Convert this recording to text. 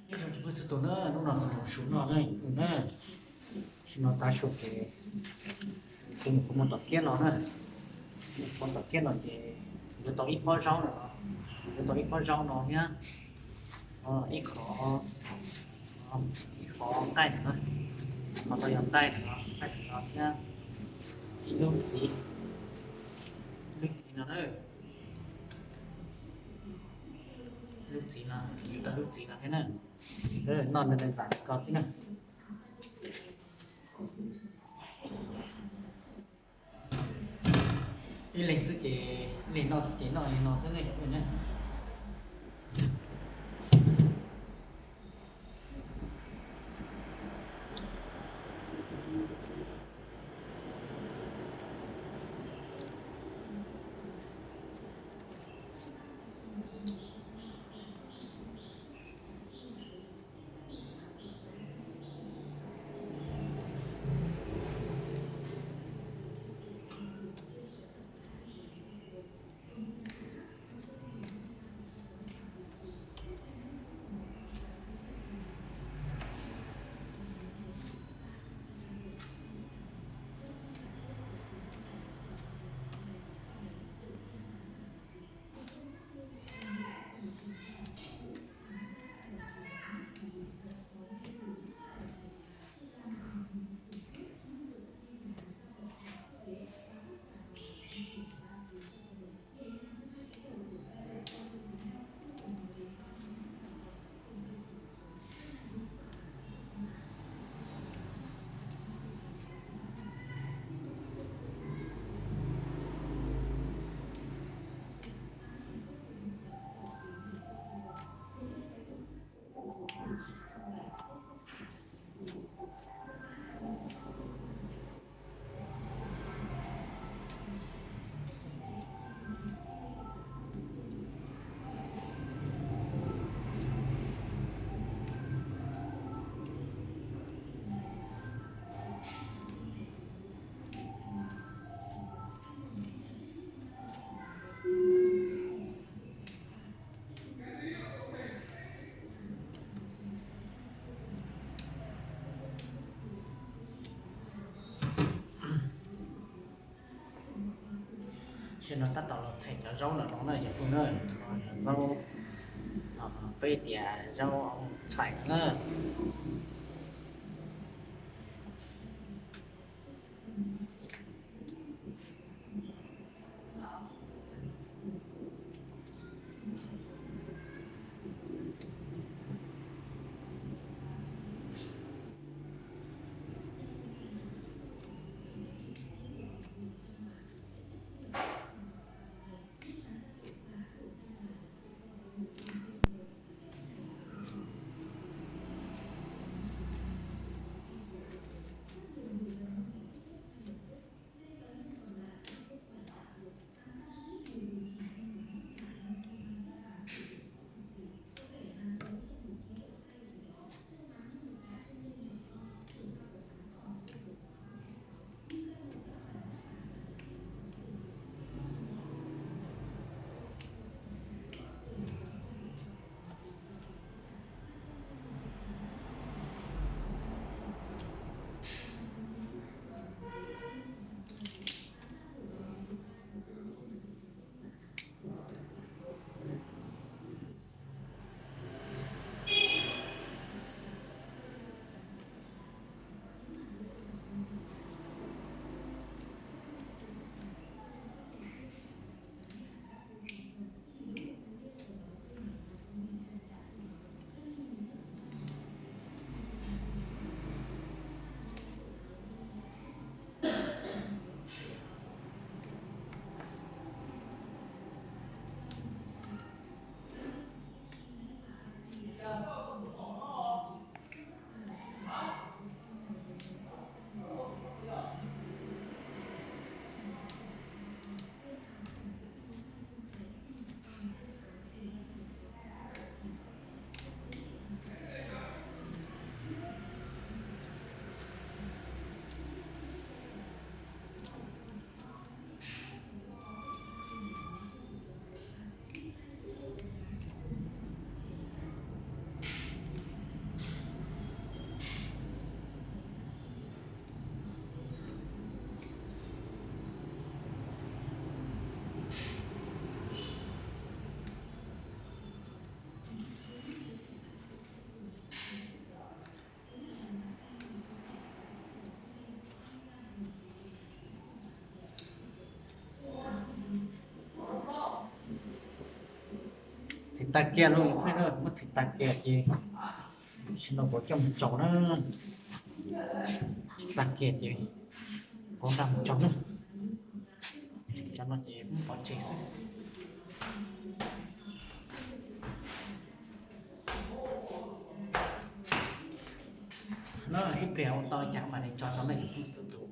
Nyob zoo tsoom phooj ywg txhua tus na, hnub no tus mus su no na, su no tav su ces kuv mus qhov muag tom kiab no na. Qhov muag tom kiab no ces yuav tau ib pob zaub no, yuav tau ib pob zaub no thiab ib qho, ib qho nqaij no, qhov tau yog nqaij no, nqaij no thiab ib lub txiv, lub txiv no na, lub txiv no, yuav tau lub txiv no thiab na. Noj ntawm ntawm ko xwb na. Ib leeg xwb ces, ib leeg noj xwb ces noj li no xwb ne. Tam sim no tab tom los txhais cov zaub ntawm no na cov phooj ywg na, zaub, peb tias zaub txhais no na. Txhim tag kiag lawm, muab txhim tag kiag ces tam sim no kuv coj mus tsau na. Tag kiag ces kuv nqa mus tsau na. Cov no ces muab pov tseg xwb. No ib pliag ua tau li cas mam li tso rau nej txhua tus.